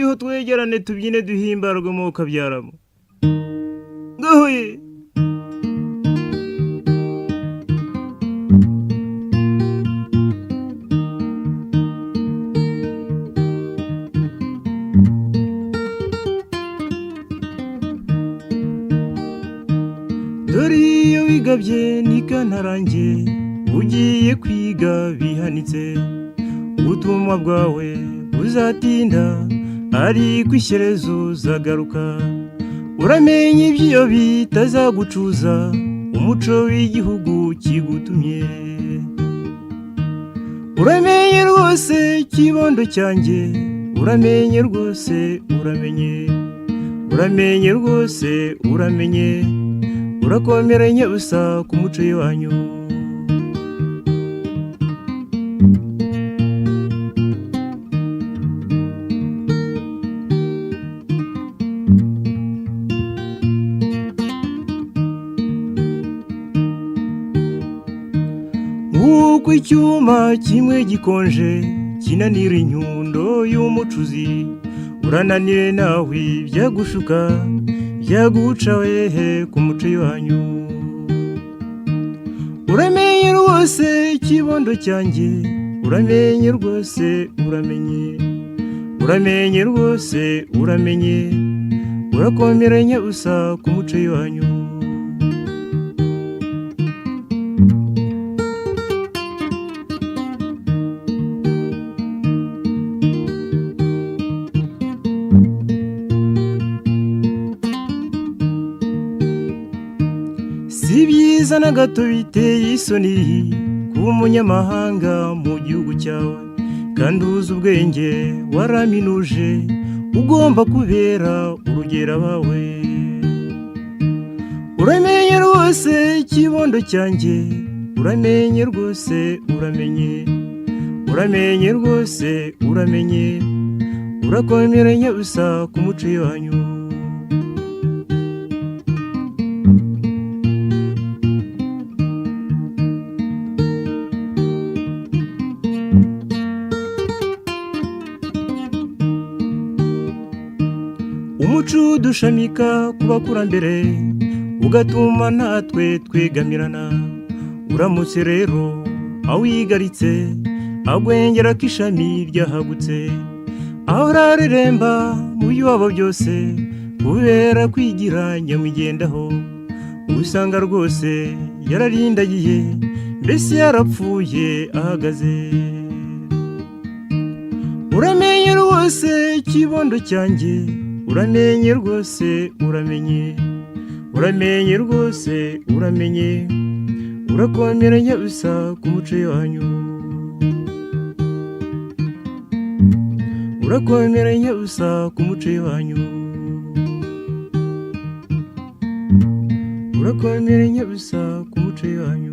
Akadiho twegerane tubyine duhimbarwe mu kabyaramo. Ngaho ye! Dore iyo wigabye ntikantarange, ugiye kwiga bihanitse, ubutumwa bwawe buzatinda, ariko ishyerezo uzagaruka. Uramenye iby'iyo bitazagucuza, umuco w'igihugu kigutumye. Uramenye rwose kibondo cyanjye, uramenye rwose uramenye, uramenye rwose uramenye, urakomeranye usa ku muco w'iwanyu. Nk'uko icyuma kimwe gikonje kinanira inyundo y'umucuzi, urananire nawe ibyagushuka byaguca wehe ku muco w'iwanyu. Uramenye rwose kibondo cyanjye, uramenye rwose uramenye, uramenye rwose uramenye, urakomeranye usa ku muco w'iwanyu. Si byiza na gato biteye isoni kuba umunyamahanga mu gihugu cyawe, kandi uzi ubwenge waraminuje, ugomba kubera urugero abawe. Uramenye rwose kibondo cyanjye, uramenye rwose uramenye, uramenye rwose uramenye, urakomeranye usa ku muco w'iwanyu. Umuco udushamika ku bakurambere, ugatuma natwe twegamirana. Uramutse rero awigaritse, agwengera ko ishami ryahagutse, ahora areremba mu by'iwabo byose, kubera kwigira nyamwigendaho, usanga rwose yararindagiye, mbese yarapfuye ahagaze. Uramenye rwose kibondo cyanjye, uramenye rwose uramenye, uramenye rwose uramenye, urakomeranye usa ku muco w'iwanyu. Urakomeranye usa ku muco w'iwanyu. Urakomeranye usa ku muco w'iwanyu.